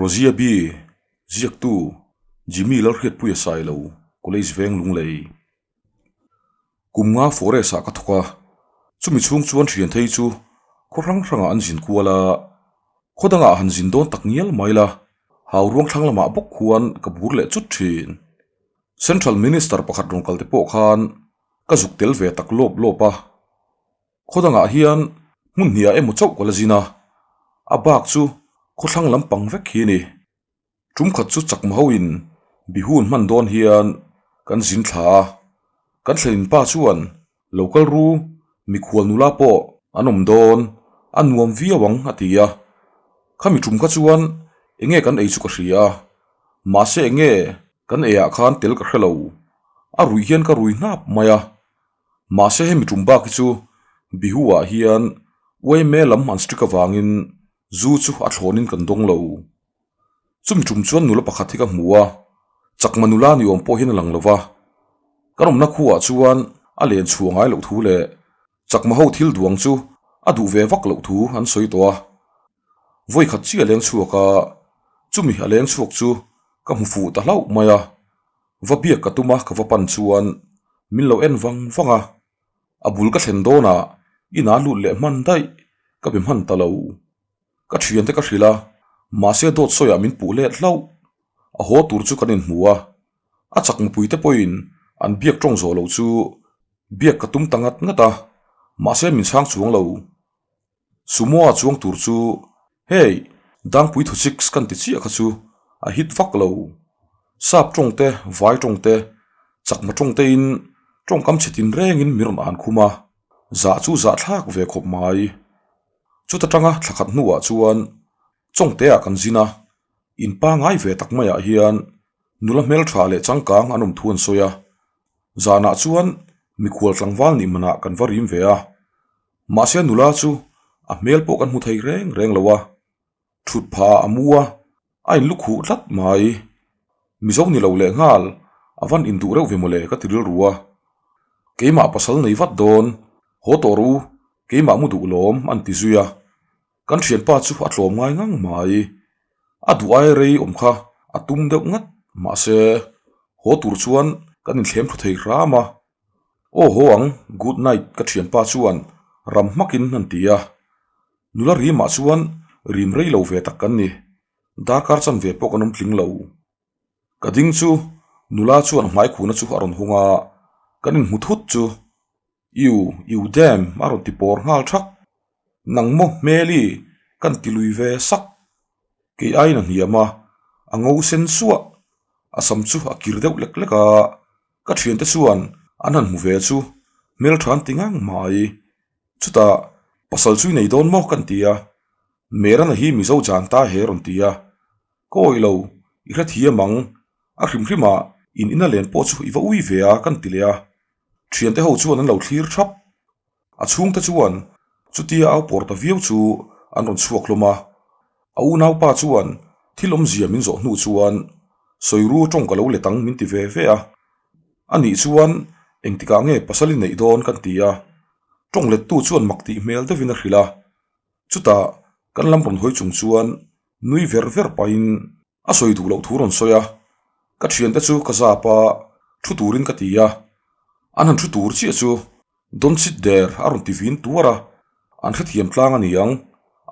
Rozia B, Ziaktu, Jimmy Lalhriatpuia Sailo, College Veng Lunglei. Kum nga forest ah ka thawk a, chumi chhung chuan thian thei chu khaw hrang hrangah an zin kual a, khaw dangah han zin dawn tak ngial mai la, hau ruang thlang lamah bawk khuan ka bur leh chut thin. Central Minister pakhat rawn kal te pawh khan ka zuk tel ve tak lawp lawp a, khaw dangah hian hmun hniah emaw chauh ka la zin a, a bak chu khawthlang lampang vek hi a ni. Tum khat chu chakma hoin bihun hman dawn hian kan zin thla a, kan thlenin pa chuan lo kal ru mikhual nula pawh an awm dawn a nuam viau ang a ti a, khami tum kha chuan enge kan ei chu ka hria a, mahse enge kan ei ah khan tel ka hre lo, a ruih hian ka rui hnap mai a, mahse hemi tum bak hi chu bihu ah hian uaime lam an strict avangin zu chu a thlawnin kan dawng lo. Chumi tum chuan nula pakhat hi ka hmu a, chakma nula ni awm pawh hian a lang lo va. Kan awmna khuaah chuan a len chhuah ngai loh thu leh chakma ho thil duang chu a duh ve vak loh thu an sawi tawh a. Vawi khat chiah a leng chhuak a, chumi a leng chhuak chu ka hmu fuh ta hlauh mai a. Va biak ka tum a ka va pan chuan min lo en vang vang a, a bul ka thlen dawnah inah lut leh hman daih ka be hman ta lo. Ka thiante ka hrilh a, mahse dawt sawiah min puh let hlauh. A haw tur chu kan inhmu a, a chak mipuite pawhin an biak tawng zawh loh chu biak ka tum ta ngat ngat a, mahse min chhang chuang lo. Sumo-a chuang tur chu hei Dangpui thu six kan ti chiah kha chu a hit vak lo. Sap tawng te, vai tawng te, chakma tawng tein tawngkam chhe tin rengin min rawn an khum a, zah chu zahthlak ve khawp mai. Chuta tanga thla khat hnuah chuan Chawngte-ah kan zin a, in pangai ve tak maiah hian nula hmeltha leh changkang an awm thu an sawi a. Zanah chuan mikhual tlangval nih manah kan va rim ve a, mahse nula chu a hmel pawh kan hmu thei reng reng lo a, thut phah a mu a, a inlu khuh tlat mai. Mizo ni lo lehnghal a van induh reuh ve mawle ka ti rilru a, keimah pasal nei vat dawn, haw tawh rawh u, Keimah mu duh lawm an ti zui a, kan thianpa chu a tlawm ngai ngang mai. A duh ai rei awm kha a tum deuh ngat mahse haw tur chuan kan inthlem thu thei hram a. Aw haw ang, good night ka thianpa chuan ram hmakin an ti a. Nula rimah chuan rim rei lo ve tak kan ni, darkar chanve pawh kan awm tling lo. Ka ding chu nula chuan hmaikhuna chu a rawn hung a, kan inhmu thut chu Iu, iu dam a rawn ti pawr nghal thak. Nang maw hmeli kan ti lui ve sak. Kei aiin a hniam a, a ngo sen suah. A sam chu a kir deuh lek lek a, ka thiante chuan an han hmu ve chu hmeltha an ti ngang mai. Chutah pasal chu i nei dawn maw kan ti a, Merana hi Mizo jan ta he rawn ti a, Ka awih lo, i hrethiam ang, a hrim hrimah in ina len pawh chu i va ui ve a kan ti leh a. Thiante ho chuan an lo thlir thap. A chhungte chuan chutia au pawr ta viau chu an rawn chhuak hlawm a. A unaupa chuan thil awmzia min zawh hnu chuan sawiru tawng ka lo let ang min ti ve ve a. Anih chuan engtikah nge pasal i neih dawn kan ti a. Tawng lettu chuan mak tih hmel deuhin a hrilh a. Chutah kan lam rawn hawi chung chuan nui ver ver pahin A sawi duh loh thu rawn sawi a, ka thiante chu ka zap a, thu turin ka ti a, an han thu tur chiah chu Don't sit there a rawn ti vin tuar a, an hrethiam tlang a ni ang,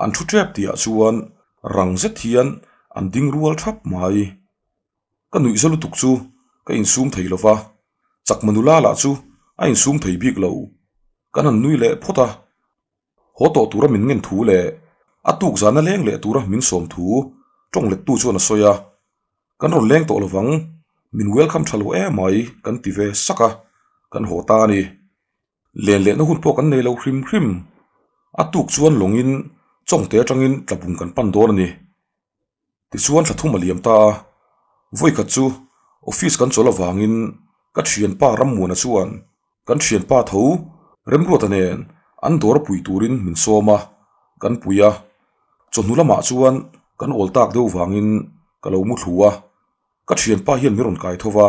an thu tep tihah chuan rang zet hian an ding rual thap mai. Ka nuih za lutuk chu ka insum thei lo va, chakma nula lah chu a insum thei bik lo, kan han nui leh phawt a. Haw tawh tura min ngen thu leh a tuk zana leng leh tura min sawm thu tawng lettu chuan a sawi a, Kan rawn leng tawh lovang, min welcome tha lo em mai kan ti ve sak a, kan haw ta a ni. Len lehna hun pawh kan nei lo hrim hrim. A tuk chuan lawngin chawngte atangin tlabung kan pan dawn a ni. Tichuan thla thum a liam ta a, vawikhat chu office kan chawl avangin ka thianpa Rammuana chuan kan thianpa tho Remruata nen an dawr pui turin min sawm a, kan pui a. Chawhnu lamah chuan kan awl tak deuh vangin ka lo mu thlu a, ka thianpa hian min rawn kai tho va.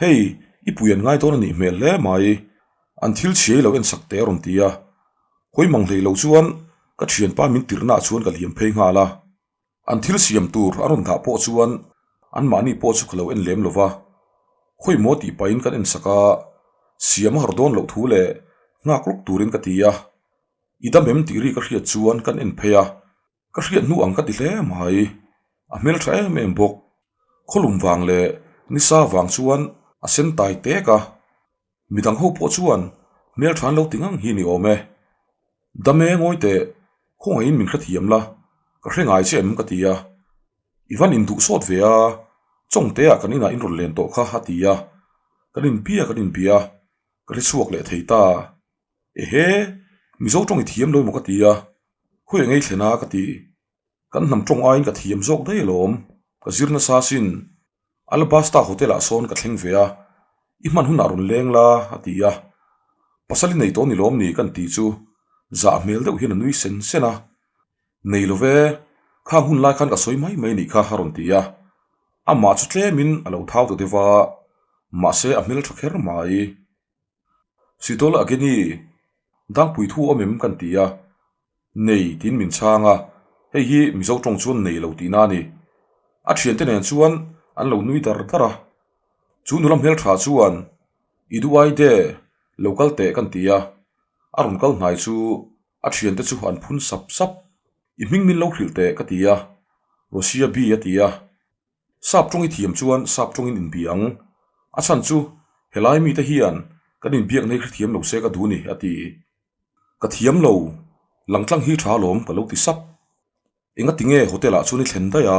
Hei, i pui an ngai dawn a nih hmel hle mai, an thil chhiai lo en sak teh a rawn ti a. Hawi mang hlei lo chuan ka thianpa min tirhnaah chuan ka liam phei nghal a. An thil siam tur a rawn dah pawh chuan anmahni pawh chu ka lo en lem lo va, khawi maw tih pahin kan en sak a, siam a har dawn loh thu leh nghak lawk turin ka ti a. I dam em tih ri ka hriat chuan kan en phei a, ka hriat hnu ang ka ti hle mai. A hmeltha em em bawk. Khawlum vang leh nisa vang chuan a sen tai tek a, Midang ho pawh chuan hmeltha an lo ti ngang hi ni awm e. Dame ngawi teh, khawngaihin min hrethiam la, ka hre ngai che em ka ti a. I van induh sawt ve a, Chawngtea kan inah in rawn len tawh kha a ti a. Kan inbia kan inbia, ka hre chhuak leh thei ta. Ehe, Mizo tawng i thiam lo emaw ka ti a, khawi a ngei thlen a ka ti. Kan hnam tawng aiin ka thiam zawk daih alawm, ka zir nasa asin. Alabasta Hotel ah sawn ka thleng ve a, i hman hunah rawn leng la a ti a. Pasal i nei tawh ni lawm ni kan ti chu zah hmel deuh hian a nui sen sen a. Nei lo ve, khang hun lai khan ka sawi mai mai nih kha a rawn ti a. Amah chu tlemin a lo thau ta deuh va, mahse a hmeltha kher mai. Sitawla Ageni, Dangpui thu awm em kan ti a, nei tiin min chhang a, hei hi Mizo tawng chuan nei lo tihna a ni. A thiante nen chuan an lo nui dar dar a, chu nula hmeltha chuan I duh ai de, lo kal teh kan ti a, a rawn kal hnai chu a thiante chu an phun sap sap, I hming min lo hrilh teh ka ti a, Rosia bi a ti a. Sap tawng i thiam chuan sap tawngin inbia ang. A chhan chu helai mite hian kan inbiakna hi hrethiam lo se ka duh ni, a ti. Ka thiam lo, langtlang hi tha alawm ka lo ti sap. Engati nge hotel ah chuan i thlen daih a,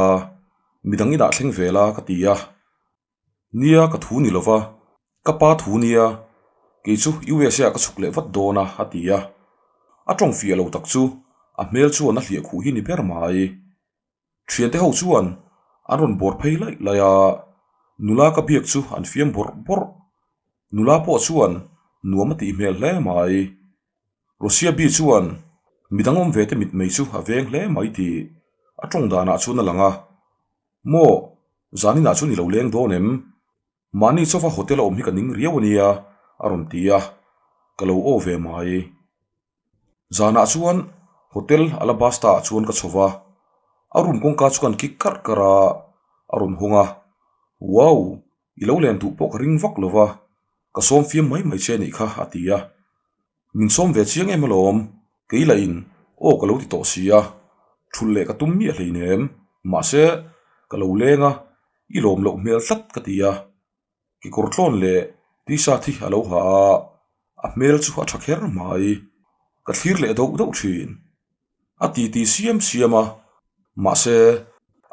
midang inah thleng ve la ka ti a. Nia ka thu ni lova, ka pa thu nia, kei chu USA ah ka chhuk leh vat dawn a, a ti a. A tawng fiah lo tak chu a hmel chuan a hliah khuh hi ni ber mai. Thiante ho chuan an rawn bawr phei laih laih a, nula ka biak chu an fiam bawrh bawrh. Nula pawh chuan nuam a tih hmel hle mai. Rosia bi chuan midang awm ve te mitmei chu a veng hle mai tih a tawng danah chuan a lang a, Maw, zaninah chuan i lo leng dawn em? Mahni chauha hotel a awm hi ka ning riau a nia, a rawn ti a, ka lo aw ve mai. Zanah chuan hotel Alabasta ah chuan ka chho va, a room kawngka chu kan kik karh karh a, a rawn hawng a, Wow! I lo len duh pawh ka ring vak lo va, ka sawm fiam mai mai che anih kha a ti a. Min sawm ve chiang em alawm, kei lah in aw ka lo ti tawh si a, thulh leh ka tum miah hleinem, mahse ka lo leng a, i lawm loh hmel tlat ka ti a. Kekawr tlawn leh t-shirt hi a lo ha a, a hmel chu a tha kher mai. Ka thlir leh doh doh thin. A ti ti siam siam a, mahse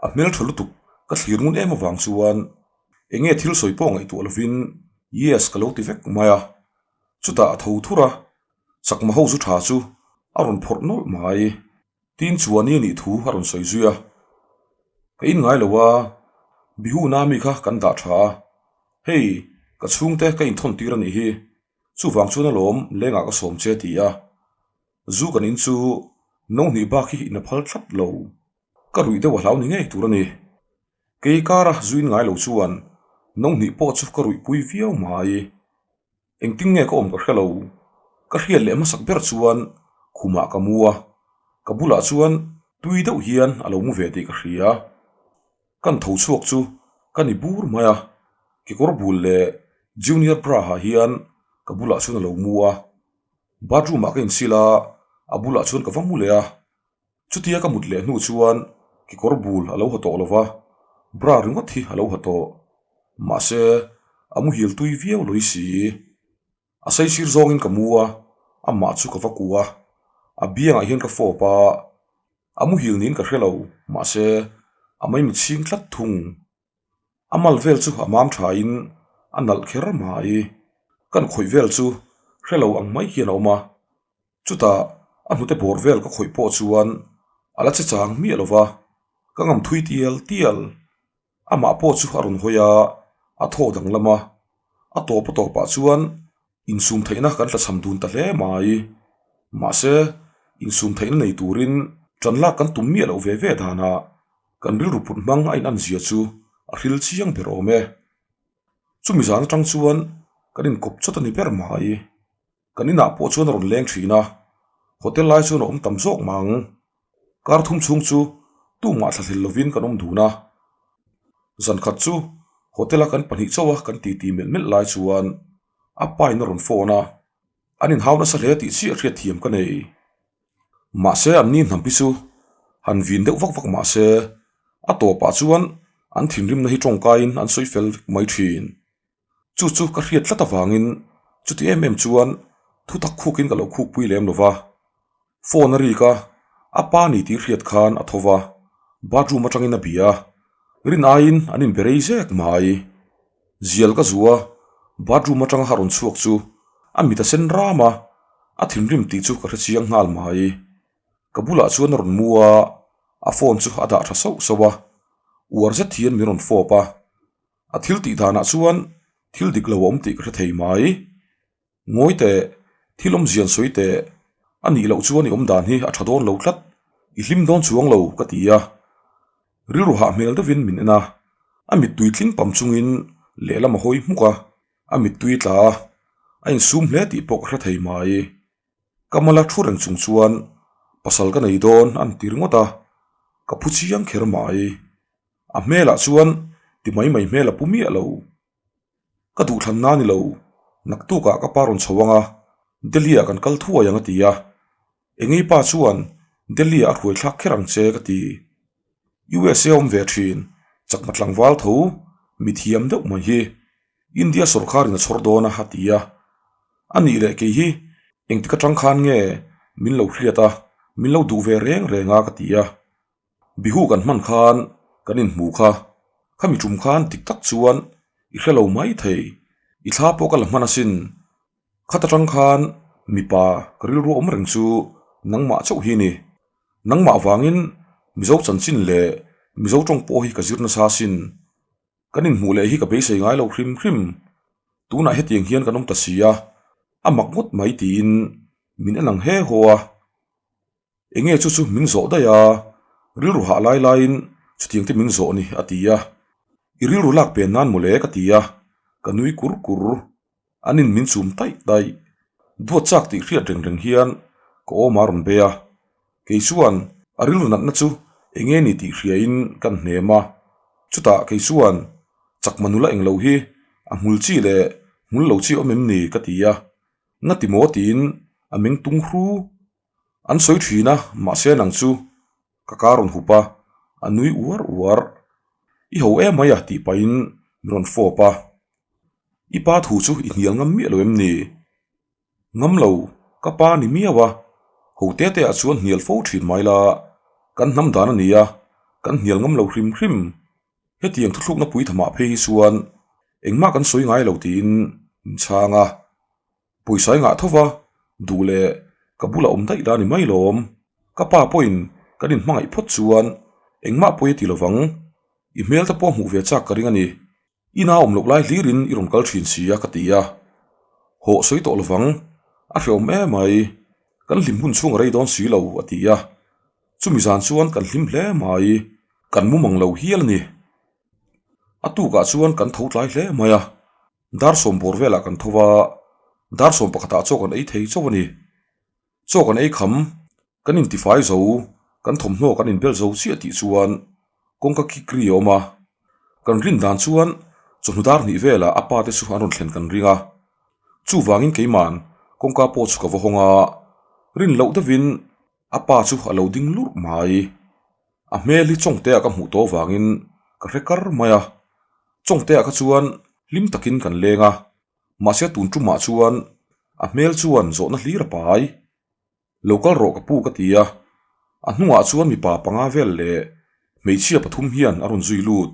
a hmel tha lutuk ka thlir ngun em avang chuan eng nge thil sawi pawh ngaihtuah lovin yes ka lo ti vek mai a. Chutah a tho thur a, chakma ho zu tha chu a rawn phawrh nawlh mai. Tin chuan i anih thu a rawn sawi zui a, Ka in ngai lo a, Bihu na mi kha kan dah tha a, hei ka chhungte ka inthawn tir anih hi, chuvang chuan alawm lengah ka sawm che ti a, zu kan in chu no hnih bak hi in a phal tlat lo, ka ruih deuh a hlau ni ngei tur a ni. Kei kara zu in ngai lo chuan no hnih pawh chu ka ruih pui viau mai. Engtin nge ka awm ka hre lo, ka hriat leh hmasak ber chuan khumah ka mu a, ka bulah chuan tui deuh hian a lo mu ve tih ka hria. Kan tho chhuak chu ka ni bur mai a, kekawr bul leh junior bra ah hian ka bulah chuan a lo mu a, bathroom ah ka insil a, a bulah chuan ka va mu leh a. Chutia ka mut leh hnu chuan kekawr bul a lo ha tawh lo va, bra ringawt hi a lo ha tawh. Mahse, a muhil tui viau lawih si. A saisir zawngin ka mu a, amah chu ka va ku a. A biangah hian ka fawp a, a muhil niin ka hre lo, mahse, a maimit chhing tlat thung. A mal vel chu a mam thain a nalh kher mai. Kan khawih vel chu hre lo ang mai hian a awm a. Chutah a hnute bawr vel ka khawih pawh chuan a la che chang miah lo va, ka ngam thui tial tial. Amah pawh chu a rawn hawi a, a thaw danglam a. A tawp a tawpah chuan Insum theihna kan tlachham dun ta hle mai. Mahse, insum theihna nei turin ṭan lak kan tum miah loh ve ve danah kan rilru put hmang a inan zia chu a hril chiang ber awm e. Chumi zan atang chuan kan inkawp chawt a ni ber mai. Kan inah pawh chuan a rawn leng thin a, hotel lai chuan a awm tam zawk mah ang. Kar thum chhung chu. Tumah thlahlel lovin kan awm dun a. Zan khat chu hotel a kan pahnih chauh a kan titi melh melh lai chuan a pa in a rawn phone a, an inhau nasa hle tih chiah hriat thiam ka nei. Mahse an ni hnam hi chu han vin deuh vak vak mahse a tawpah chuan an thinrimna hi tawngkaiin an sawi fel vek mai thin. Chu chu ka hriat tlat avangin chuti em em chuan thu tak khukin ka lo khukpui lem lo va. Phone a rik a, a pa ni tih hriat khan a tho va, bathroom atangin a bia a, rin aiin an inbe rei zek mai. Zial ka zu a, bathroom atanga a rawn chhuak chu a mit a sen ram a, a thinrim tih chu ka hre chiang nghal mai. Ka bulah chuan a rawn mu a, a phone chu a dah tha sauh sauh a, uar zet hian min rawn fawp a. A thil tih danah chuan thil dik lo a awm tih ka hre thei mai. Ngawi teh, thil awmzian sawi teh, a nih loh chuan i awm dan hi a tha dawn lo tlat, i hlim dawn chuang lo ka ti a. Rilru hah hmel deuhin min en a, a mittui tling pam chungin lehlam a hawi hmuk a, a mittui tla a, a insum hle tih pawh ka hre thei mai. Ka mala thu reng chung chuan pasal ka nei dawn a ni ti ringawt a, ka phu chiang kher mai. A hmelah chuan ti mai mai hmel a pu miah lo. Ka duhthlan na ni lo, naktukah ka pa rawn chho ang a, Delhi ah kan kal thuai ang a ti a. Engei pa chuan Delhi ah a hruai thlak kher ang che ka ti. USA awm ve thin, chakma tlangval tho, mithiam deuh mai hi India sawrkharin a chhawr dawn a a ti a. A nih leh kei hi engtik atang khan nge min lo hriat a, min lo duh ve reng reng a ka ti a. Bihu kan hman khan kan inhmu kha, khami tum khan dik tak chuan i hre lo mai thei, i thla pawh ka la hman asin. Khat atang khan mipa ka rilru awm reng chu nangmah chauh hi ni. Nangmah vangin Mizo chanchin leh Mizo tawng pawh hi ka zir nasa asin. Kan inhmuh leh hi ka beisei ngai lo hrim hrim. Tunah hetiang hian kan awm ta si a, a mak ngawt mai tiin min en ang he haw a. Enge chu chu min zawh daih a, rilru hah lai laiin chutiang te min zawh ni a ti a. I rilru lak pen nan mawle ka ti a, ka nui kur kur. An in min chum taih taih. Duat chak tih hriat reng reng hian ka awm a rawn bei a. Kei chuan a rilru natna chu enge ni tih hriain kan hnem a. Chutah kei chuan chakma nula englo hi a hmul chi leh hmul lo chi awm em ni ka ti a. Ngati maw tiin a meng tung hru. An sawi thin a, mahse nang chu ka kar rawn hup a, a nui uar uar. I ho em mai a tih pahin min rawn fawp a. I pa thu chu i hnial ngam miah lo em ni? Ngam lo, ka pa ni miau a. Ho te te ah chuan hnial fo thin mai la, kan hnam dan a ni a, kan hnial ngam lo hrim hrim. Hetiang thuthlukna pui thamah phei hi chuan engmah kan sawi ngai lo tiin min chhang a. Pawisa i ngah tho va, duh leh ka bulah awm daih la ni mai lawm. Ka pa pawhin kan inhmangaih phawt chuan engmah pawi a ti lovang. I hmel te pawh hmuh ve chak ka ring a ni. I na awm loh lai hlirin i rawn kal thin si a ka ti a. Hawh sawi tawh lovang, a hreawm em mai. Kan hlim hun chhung a rei dawn si lo a ti a. Chumi zan chuan kan hlim hle mai, kan mumang lo hial a ni. A tukah chuan kan tho tlai hle mai a. Dar sawm bawr velah kan tho va, dar sawm pakhatah chaw kan ei thei chauh a ni. Chaw kan ei kham, kan intifai zo, kan thawmhnaw kan inbel zo chiah tih chuan kawngka kik ri a awm a. Kan rin dan chuan chawhnu dar hnih velah a pa te chu an rawn thlen kan ring a. Chuvangin keima'n kawngka pawh chu ka va hawng a, rin loh deuhin a pa chu a lo ding lurh mai. A hmel hi Chawngtea ka hmuh tawh vangin ka hre kar mai a, Chawngtea kha chuan hlim takin kan leng a, mahse tun tumah chuan a hmel chuan zawhna hlir a pai. Lo kal rawh ka pu ka ti a, a hnungah chuan mipa panga vel leh hmeichhia pathum hian a rawn zui lut.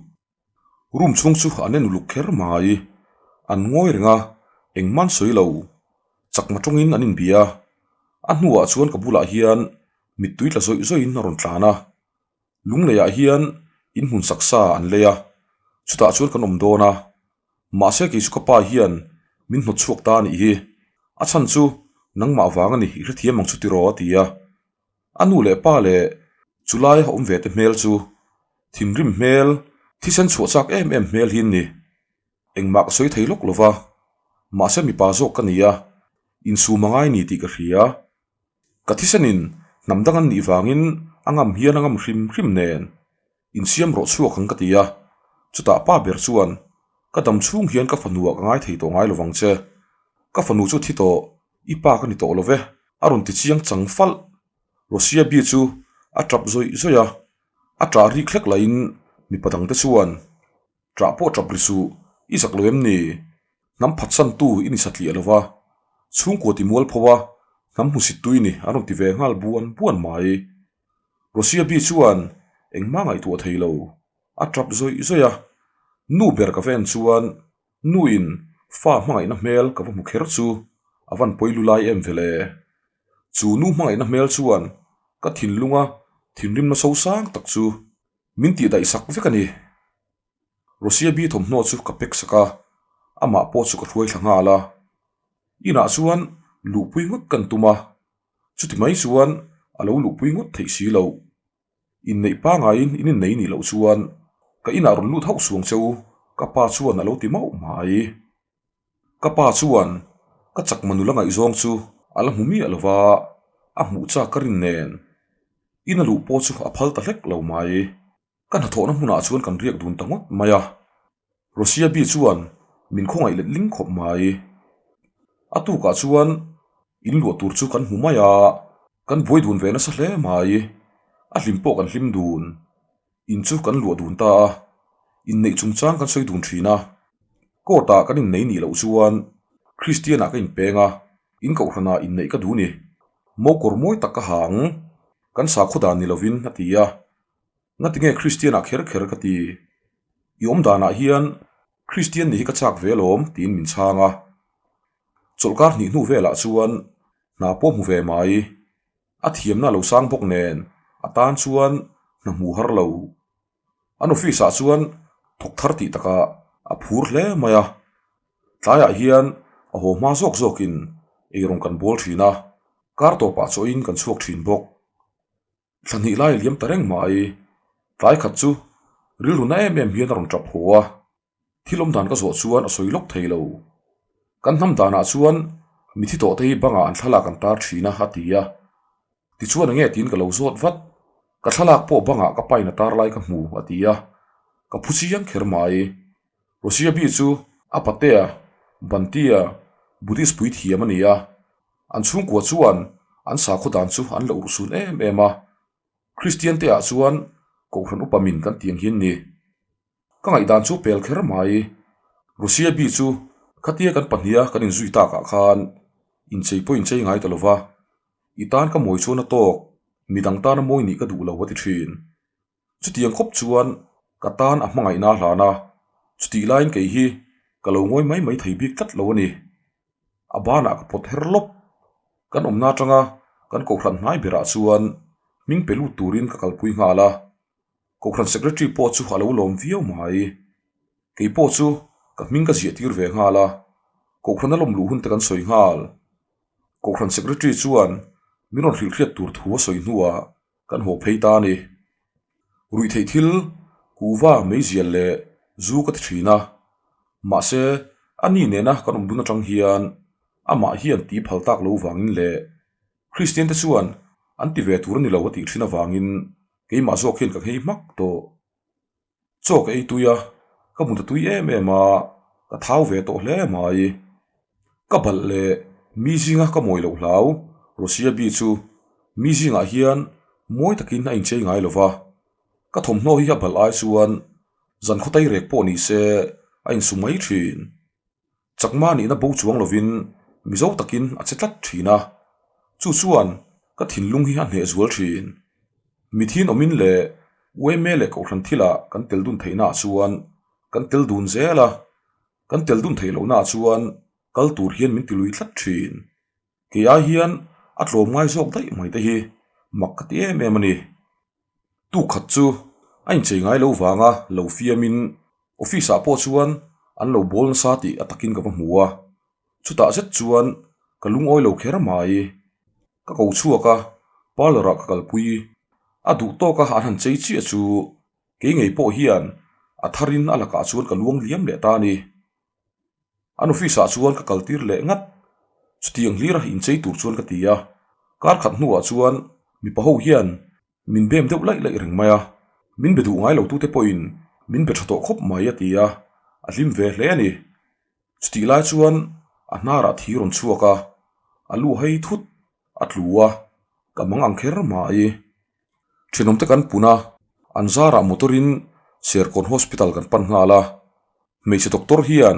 Room chhung chu an en uluk kher mai. An ngawi reng a, engmah an sawi lo. Chakma tawngin an inbia a, a hnuah chuan ka bulah hian mittui tla zawih zawihin a rawn tlan a. Lungleiah hian inhmun saksa an lei a, chutah chuan kan awm dawn a. Mahse kei chu ka pa hian min hnawt chhuak ta a nih hi. A chhan chu nangmah vang a ni, i hrethiam ang chu tiraw a ti a. A nu leh pa leh chulai a awm ve te hmel chu thinrim hmel, thisen chhuah chak em em hmel hi an ni. Engmah ka sawi thei lawk lo va, mahse mipa zawk ka ni a, insum a ngai ni tih ka hria. Ka thisenin hnam dang an nih vangin A ngam hian a ngam hrim hrim nen insiam rawh chhuak ang ka ti a, chutah pa ber chuan ka dam chhung hian ka fanu ah ka ngai thei tawh ngai lovang che, ka fanu chu thi tawh, i pa ka ni tawh lo ve a rawn ti chiang chang falh. Rosia bi chu a tap zawih zawih a, a tah rik hlek laiin mipa dangte chuan Ṭah pawh ṭap ri suh, i zak lo em ni? Hnam phatsantu i ni satliah lo va, chhungkua ti mual pho a, hnam hmusit tu i ni an rawn ti ve nghal buan buan mai. Rosia bi chuan engmah ngaihtuah thei lo, a ṭap zawih zawih a. Nu ber ka va en chuan nuin fa hmangaihna hmel ka va hmu kher chu a van pawi lu lai em vele. Chu nu hmangaihna hmel chuan ka thinlunga thinrimna sosang tak chu Min tih daih sak vek a ni. Rosia bi thawmhnaw chu ka pack sak a, amah pawh chu ka hruai thla nghal a. Inah chuan luhpui ngawt kan tum a, chuti mai chuan a lo luhpui ngawt theih si loh. Inneih pangaiin in innei nih loh chuan ka inah rawn lut hauh suang che u, ka pa chuan a lo ti mauh mai. Ka pa chuan ka chakma nula ngaihzawng chu a la hmu miah lo va, a hmuh chak ka rin nen. In a luh pawh chu a phal ta hlek lo mai. Ka hnathawhna hmunah chuan kan riak dun ta ngawt mai a. Rosia bi chuan min khawngaih let ling khawp mai. A tukah chuan in luah tur chu kan hmu mai a, kan buai dun ve nasa hle mai. A hlim pawh kan hlim dun. In chu kan luah dun ta a, inneih chungchang kan sawi dun thin a. Court ah kan innei nih loh chuan Kristian ah ka inpeng a, in kohhran ah inneih ka duh ni. Mawkawr mawi tak ka ha ang, kan sakhaw dan ni lovin a ti a. Ngatinge Kristian ah kher kher ka ti? I awm danah hian Kristian nih hi ka chak ve alawm tiin min chhang a. Chawlhkar hnih hnu velah chuan hna pawh hmu ve mai. A thiamna a lo sang bawk nen a tan chuan hna hmu har lo. An office ah chuan thawk thar tih takah a phur hle mai a. Tlaiah hian a haw hma zawk zawkin eirawng kan bawl thin a, kar tawpah chawhin kan chhuak thin bawk. Thla hnih lai a liam ta reng mai. Tlai khat chu rilru na em em hian a rawn tap haw a. Thil awm dan ka zawh chuan a sawi lawk thei lo. Kan hnam danah chuan mithi tawh te hi bangah an thlalak an tar thin a, a ti a. Tichuan enge tiin ka lo zawt vat. Ka thlalak pawh bangah ka pain a tar lai ka hmu, a ti a. Ka phu chiang kher mai. Rosia bi chu a patea, Bantia, Buddhist puithiam a ni a. An chhungkua chuan an sakhaw dan chu an la urhsun em em a. Kristian te ah chuan Kohhran upa min kan tiang hian ni. Ka ngaihdan chu pel kher mai. Rusia bi chu khatia kan pahniha kan inzui takah khan inchei pawh inchei ngai ta lova, i tan ka mawi chuan a tawk, midang tana mawi nih ka duh lo a ti thin. Chutiang khawp chuan ka tan a hmangaihna a hlan a, chutih laiin kei hi ka lo ngawi mai mai thei bik tlat lo a ni. A banah ka pawt her lawp. Kan awmna atanga kan kohhran hnai berah chuan hming pe lut turin ka kalpui nghal a. Kohhran Secretary pawh chu a lo lawm viau mai. Kei pawh chu ka hming ka ziah tir ve nghal a, Kohhran a lawm luh hun te kan sawi nghal. Kohhran Secretary chuan min rawn hrilh hriat tur thu a sawi hnuah kan haw phei ta a ni. Ruihtheih thil, kuhva, meizial leh zu ka ti thin a, mahse a ni nena kan awm dun atang hian amah hian tih phal tak lo vangin leh Kristian te chuan an ti ve tur a ni lo a tih thin avangin keimah zawk hian ka nghei hmak tawh. Chaw ka ei tui a, ka hmu ta tui em em a, ka thau ve tawh hle mai. Ka balh leh mi zinga ka mawi loh hlau, Rosia bi chu mi zingah hian mawi takin a inchei ngai lo va, ka thawmhnaw hi a balh ai chuan zan khawtai rek pawh ni se a insu mai thin. Chakma nihna bo chuang lovin Mizo takin a che tlat thin a, chu chuan ka thinlung hi a hneh zual thin. Mithin awmin leh uaime leh kohhran thilah kan tel dun theihnaah chuan kan tel dun zel a, kan tel dun theih lohnaah chuan kal tur hian min ti lui tlat thin. Kei ai hian a tlawm ngai zawk daih mai te hi mak ka ti em em a ni. Tuk khat chu a inchei ngai lo vanga lo fiamin office ah pawh chuan an lo bawl nasa tih a takin ka va hmu a, chutah zet chuan ka lungawi lo kher mai. Ka ko chhuak a, parlour ah ka kalpui. A duh tawk a an han chei chiah chu kei ngei pawh hian a tharin a lakah chuan ka luang liam leh ta a ni. An office ah chuan ka kal tir leh ngat. Chutiang hlir a inchei tur chuan ka ti a. Kar khat hnuah chuan mipa ho hian. Min bem deuh laih laih reng mai a, min be duh ngai lo tute pawhin min be tha tawh khawp mai a ti a, a hlim ve hle a ni. Chutih lai chuan a hnarah thi rawn chhuak a, a lu hei thut a tlu a, ka mang ang kher mai. Thenawmte kan pun a, an zarah motor-in Serkawn Hospital kan pan nghal a, hmeichhe doctor hian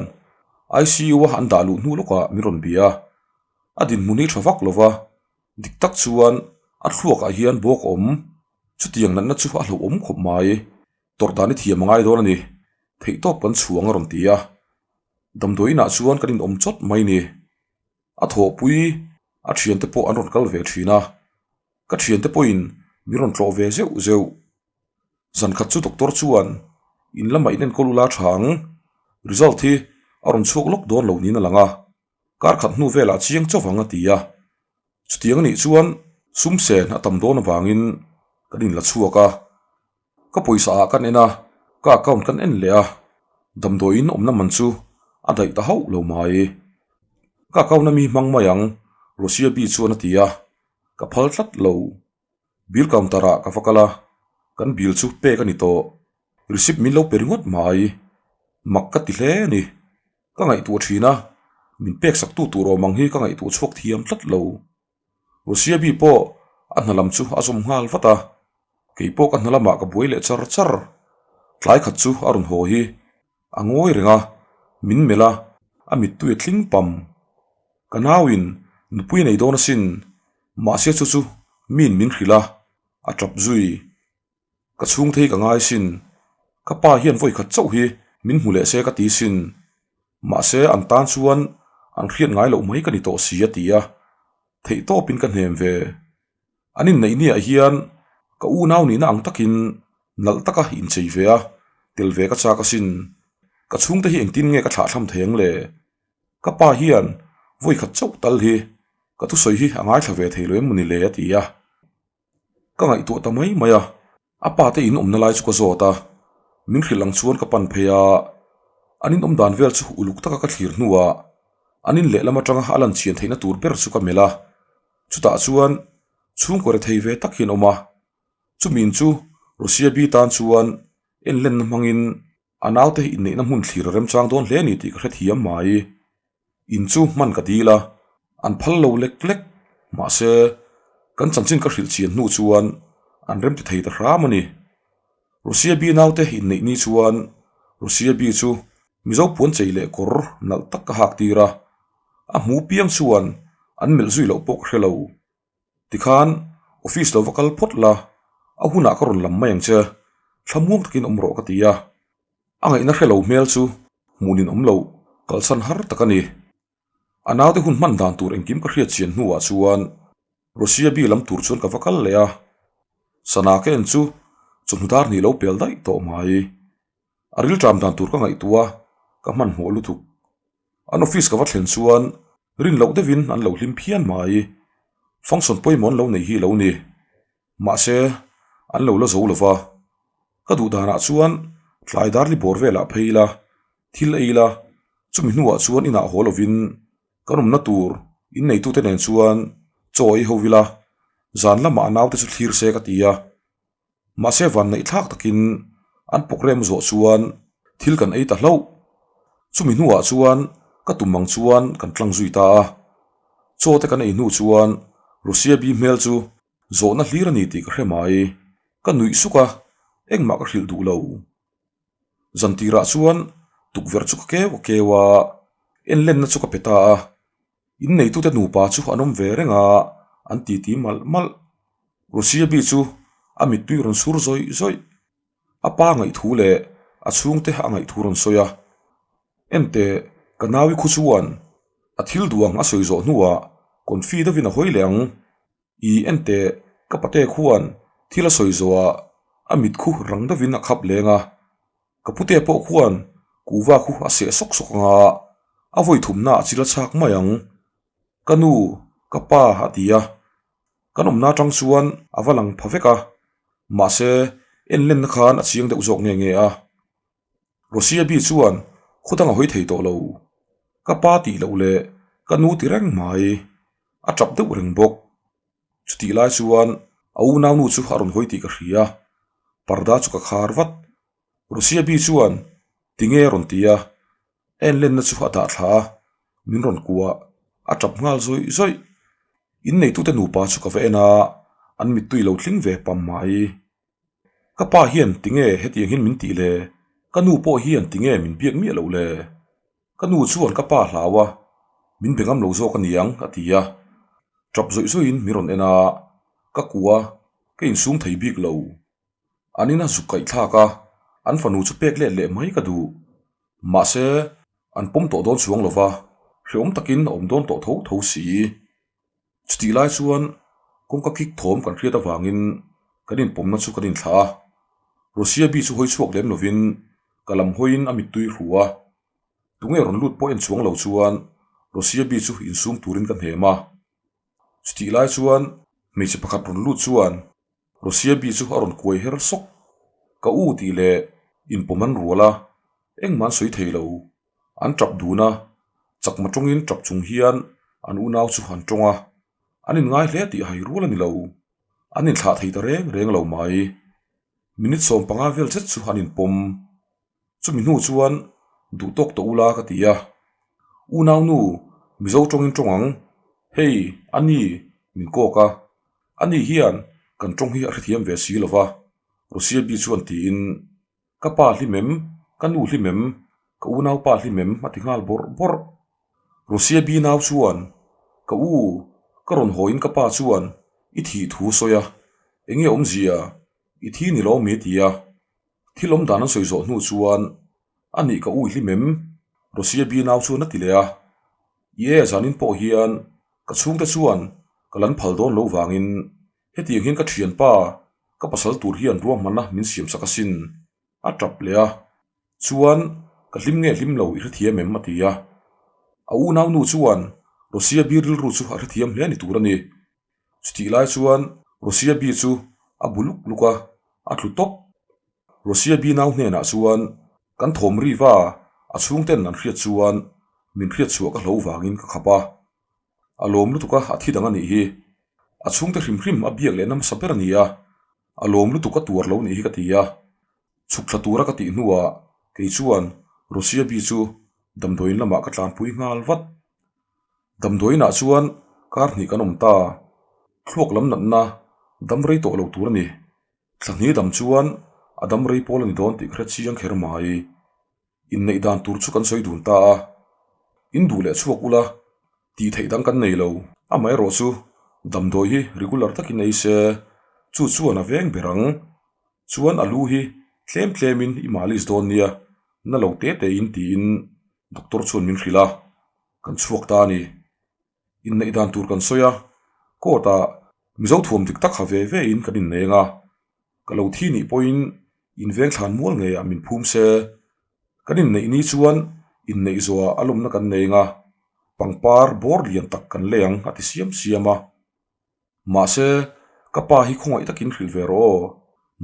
ICU-a an dah luh hnu lawkah min rawn bia a, a dinhmun hi tha vak lo va, Dik tak chuan a thluakah hian bawk a awm. Chutiang natna chu a hlauhawm khawp mai. Tawrh dan i thiam a ngai dawn a ni. Theihtawp kan chhuang a rawn ti a. Damdawi inah chuan kan inawm chawt mai ni. A thawhpui a thiante pawh an rawn kal ve thin a. Ka thiante pawhin min rawn tlawh ve zeuh zeuh. Zan khat chu doctor chuan in lamah in enkawl ula tha ang. Result hi a rawn chhuak lawk dawn lo niin a lang a. Kar khat hnu velah chiang chauh ang a ti a, chutiang anih chuan sum sen a tam dawn avangin kan inla chhuak a, ka pawisa ah kan en a, ka account kan en leh a, damdawiin awmna man chu a daih ta hauh lo mai. Ka account ami hmang mai ang Rosia bi chuan a ti a, ka phal tlat lo. Bill counter ah ka va kal a, kan bill chu pek a ni tawh. Receipt min lo pe ringawt mai. Mak ka ti hle a ni. Ka ngaihtuah thin a, min pek sak tu tur awm ang hi ka ngaihtuah chhuak thiam tlat lo. Rosiabi pawh a hna lam chu a zawm nghal vat a, kei pawh ka hna lamah ka buai leh char char. Tlai khat chu a rawn haw hi a ngawi reng a, min melh a, a mittui a tling pam. Ka nauin nupui a nei dawn asin, mahse chu chu miin min hrilh a, a tap zui. Ka chhung thei ka ngai sin. Ka pa hian vawi khat chauh hi min hmu leh se ka ti sin. Mahse an tan chuan an hriat ngai loh mai ka ni tawh si a ti a, theihtawpin ka hnem ve. An inneih niah hian ka unau nihna ang takin nalh taka inchei ve a, tel ve ka chak asin. Ka chhungte hi engtin nge ka thlahthlam thei ang le? Ka pa hian vawi khat chauh tal hi ka thusawi hi a ngaithla ve thei lo em maw ni le a ti a. Ka ngaihtuah ta mai mai a, a pa te in awmna lai chu ka zawt a, min hrilh ang chuan ka pan phei a, an in awm dan vel chu uluk taka ka thlir hnuah an in lehlam atanga a lan chian theihna tur ber chu ka melh a, chutah chuan chhungkaw rethei ve tak hian awm a, chumi in chu Rosiabi tan chuan enlenna hmangin a naute inneihna hmun thlir a remchang dawn hle a ni tih ka hrethiam mai. In chu hman ka dil a, an phal lo lek lek. Mahse, kan chanchin ka hrilh chian hnu chuan an rem ti thei ta hram a ni. Rusia bi naute inneih ni chuan Rusia bi chu Mizo puan chei leh kawr nalh tak ka hak tir a, a hmu piang chuan an melh zui loh pawh ka hre lo. Tikhan office lo va kal phawt la, a hunah ka rawn lam mai ang che, thlamuang takin awm rawh ka ti a. A ngaihna hre lo hmel chu hmuhnin awm loh kalsan har tak a ni. A naute hun hman dan tur engkim ka hriat chian hnuah chuan Rusia bi lam tur chuan ka va kal leh a. Sana ka en chu chawhnu dar hnih lo pel daih tawh mai. A rilṭam dan tur ka ngaihtuah a, ka hmanhmawh lutuk. An office ka va thlen chuan rin loh deuhin an lo hlim phian mai. Function pawimawh an lo nei hi lo ni. Mahse, an lo la zo lo va. Ka duh danah chuan tlai dar li bawr velah phei ila, thil ei ila, chumi hnuah chuan inah haw lovin kan awmna tur inneitute nen chuan chaw ei ho ila, zan lamah a naute chu thlir se ka ti a. Mahse van neih thlak takin an programme zawh chuan thil kan ei ta hlauh. Chumi hnuah chuan ka tum ang chuan kan tlang zui ta a. Chaw te kan ei hnu chuan Rusia bi hmel chu zawhna hlir a ni tih ka hre mai. Ka nuih suk a, engmah ka hrilh duh lo. Zan tirah chuan tukverh chu ka keu a keu a, enlenna chu ka pe ta a. Inneitute nupa chu an awm ve reng a, an titi malh malh. Rusiabi chu a mittui rawn sur zawih zawih. A pa ngaihthu leh a chhungte a ngaihthu rawn sawi a. Enteh, ka naui khu chuan a thil duang a sawi zawh hnuah confi deuhin a hawi leh ang. I enteh, ka pate khuan thil a sawi zawhah a mit khu rang deuhin a khap leng a. Ka pute pawh khuan kuhva khu a seh sawk sawk ang a, a vawi thumna a chil a chhak mai ang. Ka nu, ka pa a ti a, kan awmna atang chuan a va lang pha vek a, mahse enlenna khan a chiang deuh zawk nge nge a. Rosiabi chuan khawdang a hawi thei tawh lo. Ka pa tih loh leh ka nu ti reng mai, a tap deuh reng bawk. Chutih lai chuan A unaunu chu a rawn hawi tih ka hria. Parda chu ka khar vat. Rosiabi chuan, Tinge a rawn ti a. En lenna chu a dah thla a, min rawn kuah a tap nghal zawih zawih. Inneitute nupa chu ka va en a, an mittui lo tling ve pam mai. Ka pa hian tinge hetiang hian min tih le? Ka nu pawh hian tinge min biak miah loh le? Ka nu chuan ka pa hlau a, min be ngam lo zawk a niang a ti a. Tap zawih zawihin min rawn en a, ka kuah a, ka insum thei bik lo. An ina zuk kaih thlak a, an fanu chu pek let leh mai ka duh. Mahse, an pawm tawh dawn chuang lo va, hrehawm takin a awm dawn tawh tho tho si. Chutih lai chuan kawngka kik thawm kan hriat avangin kan inpawmna chu kan inthlah a. Rosia bi chu hawi chhuak lem lovin ka lam hawiin a mittui hru a. Tunge rawn lut pawh en chuang lo chuan Rosia bi chu insum turin ka hnem a. Chutih lai chuan hmeichhe pakhat rawn lut chuan Rosia bi chu a rawn kuai her sawk. Ka u tih leh inpawm an rual a, engmah an sawi thei lo. An tap dun a, chakma tawngin tap chung hian an unau chu an tawng a, an inngai hle tih hai rual a ni lo. An inthlah thei ta reng reng lo mai. Minute 15 vel zet chu an inpawm. Chumi hnu chuan duh tawk tawh ula ka ti a, Unaunu, Mizo tawngin tawng ang, hei, a ni, min kawk a, ani hian kan tawng hi a hrethiam ve si lo va, Rosiabi chuan tiin Ka pa hlim em? Ka nu hlim em? Ka unau pa hlim em? A ti nghal bawrh bawrh. Rosia bi nau chuan, Ka u, ka rawn hawiin ka pa chuan i thih thu sawi a, enge awmzia? I thi ni lo mi? A ti a. Thil awm dan an sawi zawh hnu chuan, A nih ka u i hlim em? Rosia bi nau chuan a ti leh a. I e zanin pawh hian ka chhungte chuan ka lan phal dawn lo vangin Hetiang hian ka thianpa, ka pasal tur hian ruahmanna min siam sak asin, a tap leh a. Chuan, ka hlim nge hlim lo i hrethiam em? a ti a. A unaunu chuan Rosia bi rilru chu a hrethiam hle ni tur a ni. Chutih lai chuan Rosia bi chu a bu luk luk a, a tlu tawp. Rosia bi nau hnenah chuan kan thawm riva a chhungten an hriat chuan min hriat chhuah ka hlo vangin ka khap a. A lawm lutuk a, a thi dang a nih hi. A chhungte hrim hrim a biak leh nasa ber a ni a, a lawm lutuk a tuar lo nih hi ka ti a. Chhuk thla tura ka tih hnuah kei chuan Rosia bi chu damdawiin lamah ka tlanpui nghal vat. Damdawiinah chuan kar hnih kan awm ta, thluak lam natna dam rei tawh lo tur a ni. Thla hnih dam chuan a dam rei pawl a ni dawn tih ka hre chiang kher mai. Inneih dan tur chu kan sawi dun ta a, in duh leh chhuak ula tih theih dang kan nei lo. Amaherawh chu damdawi hi regular takin ei se, chu chuan a veng ber ang. Chuan a lu hi tlem tlemin i malis dawn nia, na lo te tein tiin doctor chuan min hrilh a, kan chhuak ta a ni. Inneih dan tur kan sawi a, court ah Mizo thuam dik tak ha ve ve in kan inneng a, ka lo thi nih pawhin inveng thlan mual ngeiah min phum se. Kan inneih ni chuan inneih zawhah a lawmna kan neng a, pangpar bawr lian tak kan lei ang a ti siam siam a. Mahse, ka pa hi khawngaih takin hrilh ve rawh aw,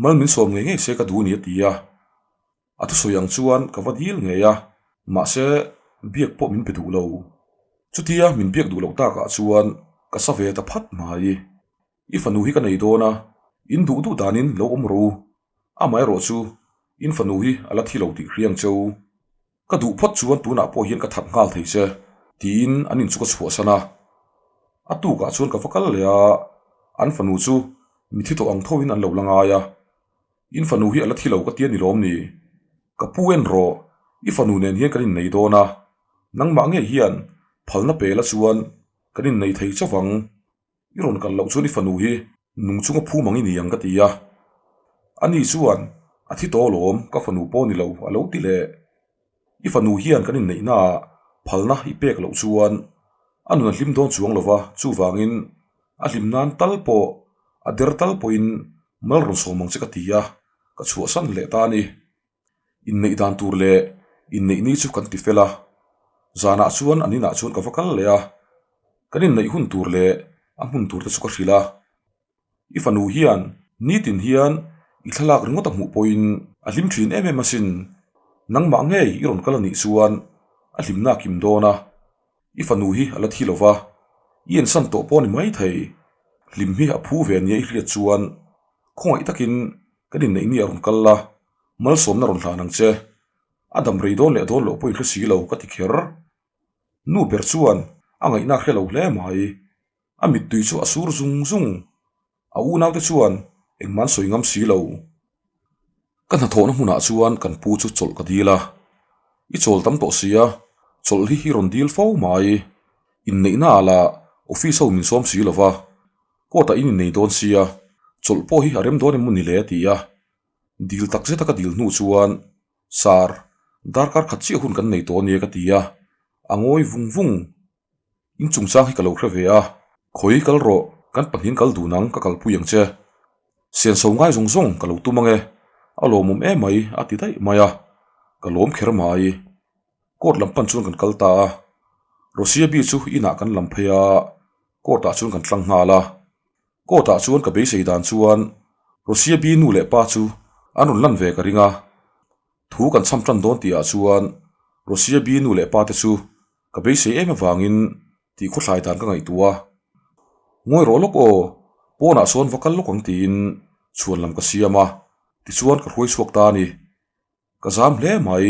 mal min sawm ngei ngei se ka duh ni a ti a. A thusawi ang chuan ka va dil ngei a, mahse biak pawh min pe duh lo. Chutia min biak duh loh takah chuan ka sa ve ta phat mai. I fanu hi ka nei dawn a, in duh duh danin lo awm rawh u. Amaherawh chu in fanu hi a la thi lo tih hriang cheu. Ka duh phawt chuan tunah pawh hian ka that nghal thei che, tiin an in chu ka chhuahsan a. A tukah chuan ka va kal leh a, an fanu chu mithi tawh ang thoin an lo la ngai a. In fanu hi a la thi lo ka ti a ni lawm ni? Ka pu en rawh, i fanu nen hian kan innei dawn a, nangmah ngei hian phalna pe la chuan kan innei thei chauh ang. I rawn kal loh chuan i fanu hi nung chunga phum ang i ni ang ka ti a. Ani chuan a thi tawh alawm, ka fanu pawh ni lo a lo ti leh. I fanu hian kan inneihnaah phalna i pek loh chuan a nun a hlim dawn chuang lo va, chuvangin a hlim nan tal pawh a der tal pawhin mal rawn sawm ang che ka ti a, ka chhuahsan leh ta a ni. Inneih dan tur leh inneih ni chu kan ti fel a, zanah chuan an inah chuan ka va kal leh a, kan inneih hun tur leh a hmun tur te chu ka hrilh a. I fanu hian nitin hian i thlalak ringawt a hmuh pawhin a hlim thin em em asin. Nangmah ngei i rawn kal a nih chuan a hlimna a kim dawn a, i fanu hi a la thi lo va, i ensan tawh pawh a ni maithei. Hlim hi a phu ve nia i hriat chuan khawngaih takin kan inneih ni a rawn kal la, malsawmna rawn hlan ang che. A dam rei dawn leh dawn loh pawh i hre si lo ka ti kher. Nu ber chuan a ngaihna a hre lo hle mai. A mittui chu a sur zung zung. A unaute chuan engmah an sawi ngam si lo. Ka hnathawhna hmunah chuan kan pu chu chawlh ka dil a, I chawl tam tawh sia, chawlh hi i rawn dil fo mai. Inneihna ah lah office ho min sawm si lo va, court ah in innei dawn sia, chawlh pawh hi a rem dawn em maw ni le? ti a. Dil tak zeta ka dil hnu chuan, Sir, darkar khat chiah hun kan nei tawh ania ka ti a, a ngawi vung vung. In chungchang hi ka lo hre ve a, khawi kal rawh, kan pahnihin kal dun ang, ka kalpui ang che. Senso ngai zawng zawng ka lo tum ang e, a lawmawm em mai a ti daih mai a, ka lawm kher mai. Court lam pan chuan kan kal ta a, Rosiabi chu inah kan lam phei a, court ah chuan kan tlang nghal a. Court ah chuan ka beisei dan chuan Rosiabi nu leh pa chu an rawn lan ve ka ring a, thu kan chham tan dawn tih ah chuan Rosiabi nu leh pa te chu Ka beisei em avangin tih khawthlai dan ka ngaihtuah a, Ngawi rawh lawk aw, pawnah sawn va kal lawk ang tiin chhuan lam ka siam a, tichuan ka hruai chhuak ta a ni. Ka zam hle mai,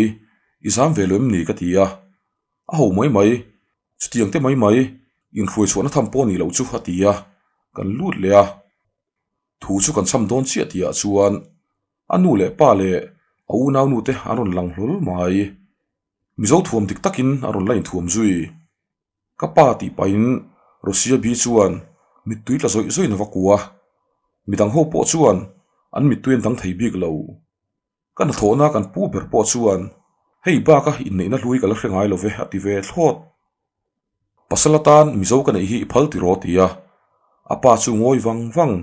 i zam ve lo em ni ka ti a, a ho mai mai, chutiang te mai mai, inhruai chhuahna tham pawh nih loh chu a ti a, kan lut leh a. Thu chu kan cham dawn chiah tihah chuan a nu leh pa leh a unaunu te an rawn lang hlawl mai. Mizo thuam dik takin a rawn la inthuam zui. Ka pa tih pahin Rosia bi chuan mittui tla zawih zawihin a va kua. Midang ho pawh chuan an mittui an dang thei bik lo. Ka hnathawhna kan pu ber pawh chuan hei baka inneihna hlui ka la hre ngai lo ve a ti ve thlawt. Pasal atan Mizo ka neih hi i phal tiraw ti a, a pa chu ngawi vang vang.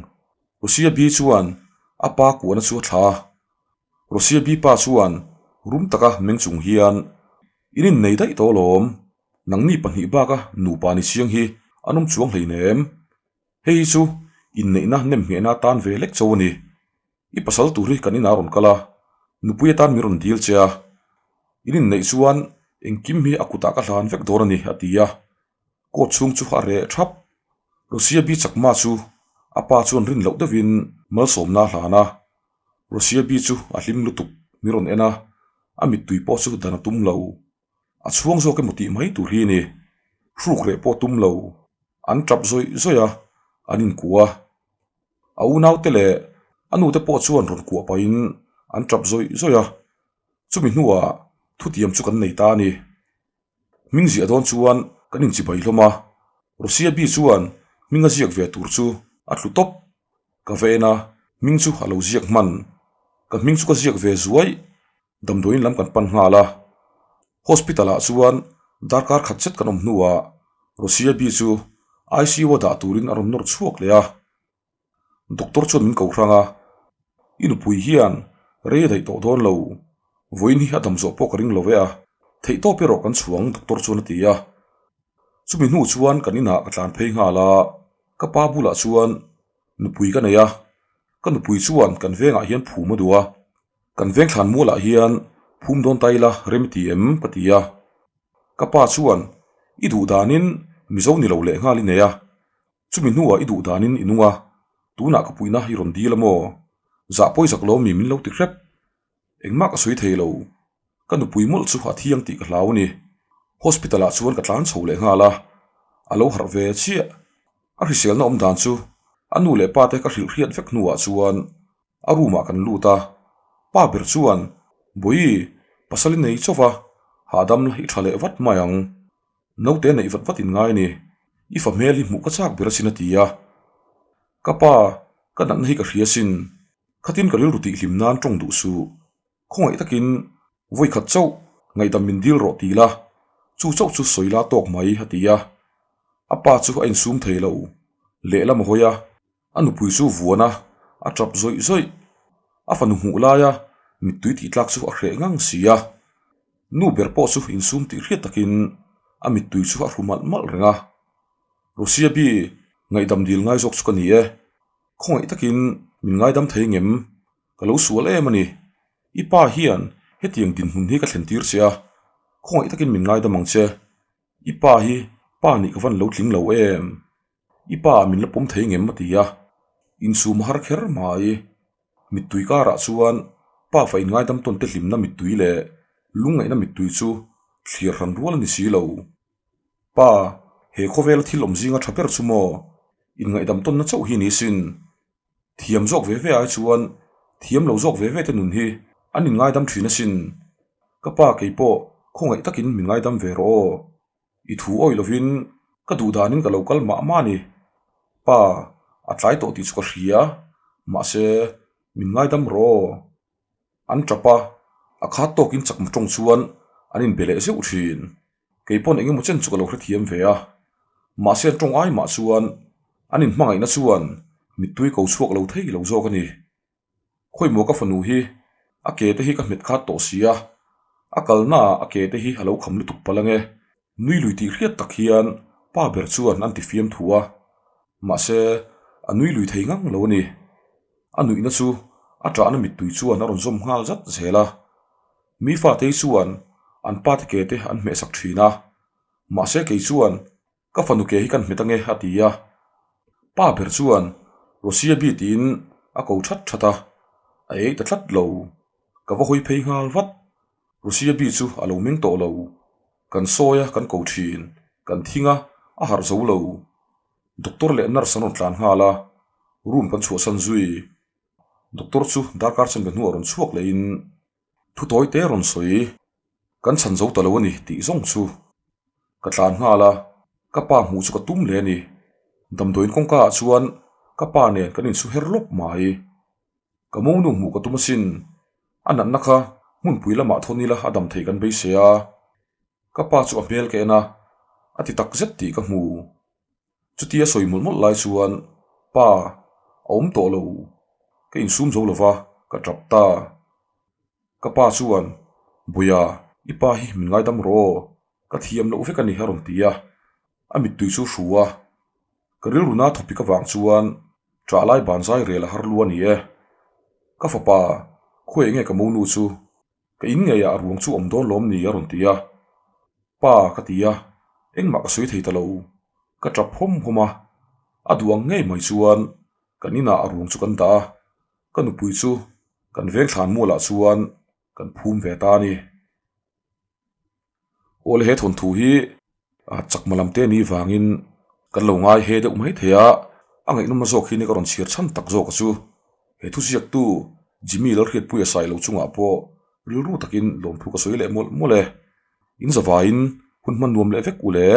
Rosia bi chuan a pa kuahna chu a thla a. Rosia bi pa chuan rum taka meng chung hian, In innei daih tawh alawm, nangni pahnih baka nupa ni chiang hi an awm chuang hleinem. Hei hi chu inneihna nem nghehna atan ve lek cho a ni. I pasal tur hi kan inah rawn kal a, nupui atan min rawn dil che a. In inneih chuan engkim hi a kutah ka hlan vek dawn a ni, a ti a. Court chhung chu a reh thap. Rosia bi chakma chu a pa chuan rin loh deuhin malsawmna a hlan a. Rosia bi chu a hlim lutuk min rawn en a, a mittui pawh chu dan a tum lo. A chhuang zawk emaw tih mai tur hi a ni. Hruk reh pawh tum lo. An tap zawih zawih a, an inkuah a. A unaute leh a nute pawh chuan rawn kuah pahin an tap zawih zawih a. Chumi hnuah thutiam chu kan nei ta a ni. Hming ziah dawn chuan kan inchibai hlawm a, Rosia bi chuan hming a ziak ve tur chu a tlu tawp. Ka va en a, hming chu a lo ziak hman. Ka hming chu ka ziak ve zuai. Damdawiin lam kan pan nghal a, hospital ah chuan darkar khat zet kan awm hnuah Rosia bi chu ICU a dah turin a rawn nawr chhuak leh a. Doctor chuan min ko hrang a, I nupui hian rei a daih tawh dawn lo, vawiin hi a dam zawh pawh ka ring lo ve a, theihtawp erawh kan chhuang doctor chuan a ti a. Chumi hnu chuan kan inah ka tlan phei nghal a, ka pa bulah chuan nupui ka nei a, ka nupui chuan kan vengah hian phum a duh a, Kan veng thlan mualah hian phum dawn ta ila rem ti em? ka ti a. Ka pa chuan, I duh danin Mizo ni lo leh nghal i nei a, chumi hnuah i duh danin i nung a, tunah ka puihna i rawn dil a maw? Zah pawi zak lo mi min lo ti hrep. Engmah ka sawi thei lo. Ka nupui mawlh chu a thiang tih ka hlau a ni. Hospital ah chuan ka tlan chho leh nghal a, a lo harh ve chiah. A hriselna awm dan chu a nu leh pa te ka hrilh hriat vek hnuah chuan A room ah kan lut a, pa ber chuan, Bawi, pasal i nei chauh va, hahdam la i tha leh vat mai ang. Naute neih vat vat in ngai a ni, i fa hmel hi hmuh ka chak ber asin a ti a. Ka pa, ka natna hi ka hria asin, khatin ka rilru tihhlim nan tawng duh suh. Khawngaih takin vawi khat chauh ngaihdam min dil rawh ti la, chu chauh chu sawi la tawk mai a ti a. A pa chu a insum thei lo, lehlam a hawi a. A nupui chu vuan a, a tap zawih zawih. A fanu hmuh laia mittui tih tlak chu a hreh ngang si a. Nu ber pawh chu insum tih hriat takin a mittui chu a hru malh malh reng a. Rosia bi ngaihdam dil ngai zawk chu ka ni e. Khawngaih takin min ngaidam thei ngem? Ka lo sual em a ni. I pa hian hetiang dinhmun hi ka thlen tir che a, khawngaih takin min ngaidam ang che. I pa hi pa nih ka van lo tling lo em? I pa min la pawm thei ngem a ti a, insum har kher mai. Mittui karah chuan pa fa inngaidam tawn te hlimna mittui leh lungngaihna mittui chu thlir hran rual a ni si lo. Pa, he khawvela thil awm zinga tha ber chu maw? Inngaihdam tawnna chauh hi ni sin. Thiam zawk ve ve ai chuan thiam lo zawk ve ve te nun hi an inngaidam thin asin. Ka pa kei pawh khawngaih takin min ngaidam ve rawh aw. I thu awih lovin ka duh danin ka lo kal mah mah a ni. Pa, a tlai tawh tih chu ka hria, mahse min ngaidam rawh aw. An tap a, a khat tawkin chakma tawng chuan an inbe leh zeuh thin. Kei pawn engemaw chen chu ka lo hrethiam ve a, mahse an tawng ai mah chuan an inhmangaihna chuan mittui ko chhuak lo thei lo zawk a ni. Khawimaw ka fanu hi a ke te hi ka hmet khat tawh si a, a kalnaah a ke te hi a lo kham lutuk palh ange. Nui lui tih hriat tak hian pa ber chuan an ti fiam thu a, mahse a nui lui thei ngang lo a ni. A nuihna chu a ṭahna mittui chuan a rawn zawm nghal zat zel a. Mi fatei chuan an pate ke te an hmehsak ṭhin a, mahse kei chuan ka fanu ke hi kan hmet ange a ti a. Pa ber chuan Rosia bi tiin a ko ṭhat ṭhat a, a ei ta tlat lo. Ka va hawi phei nghal vat. Rosia bi chu a lo meng tawh lo. Kan sawi a, kan ko ṭhin. Kan thing a, a harh zo lo. Doctor leh nurse an rawn tlan nghal a, room kan chhuahsan zui. Doctor chu darkar chanve hnuah rawn chhuak lehin thu tawi te rawn sawi, Kan chhan zo ta lo a ni tih zawng chu ka tlan nghal a, ka pa hmuh chu ka tum leh a ni. Damdawiin kawngka ah chuan ka pa nen kan insu her lawp mai. Ka monu hmuh ka tum asin, a natna kha hmunpui lamah thawn ila a dam theih kan beisei a. Ka pa chu a hmel ka en a, a ti tak zet tih ka hmu. Chutia sawi mawlh mawlh lai chuan pa a awm tawh lo, ka insum zo lova ka tap ta. Ka pa chuan, Buia, i pa hi min ngaidam rawh aw, ka thiam loh vek a ni a rawn ti a, a mittui chu hru a. Ka rilru na thawpik avang chuan ṭah lai ban zai rel a har lu a ni e. Ka fapa, khawi enge ka monu chu Ka in ngeiah a ruang chu awm dawn lawm ni a rawn ti a. Pa ka ti a, engmah ka sawi thei ta lo. Ka tap hawm hawm a, a duh ang ngei mai chuan kan inah a ruang chu kan dah a, ka nupui chu kan veng thlan mualah chuan kan phum ve ta a ni. Awle he thawnthu hi chakma lam te ni vangin kan lo ngai he deuh mai thei a, a ngaihnawmna zawk hi ni ka rawn chhiar chhan tak zawk a chu. He thuziaktu Jimmy Lalhriatpuia sai lo chungah pawh rilru takin lawmthu ka sawi leh mawlh mawlh e. In zavaiin hun hman nuam leh vek u le.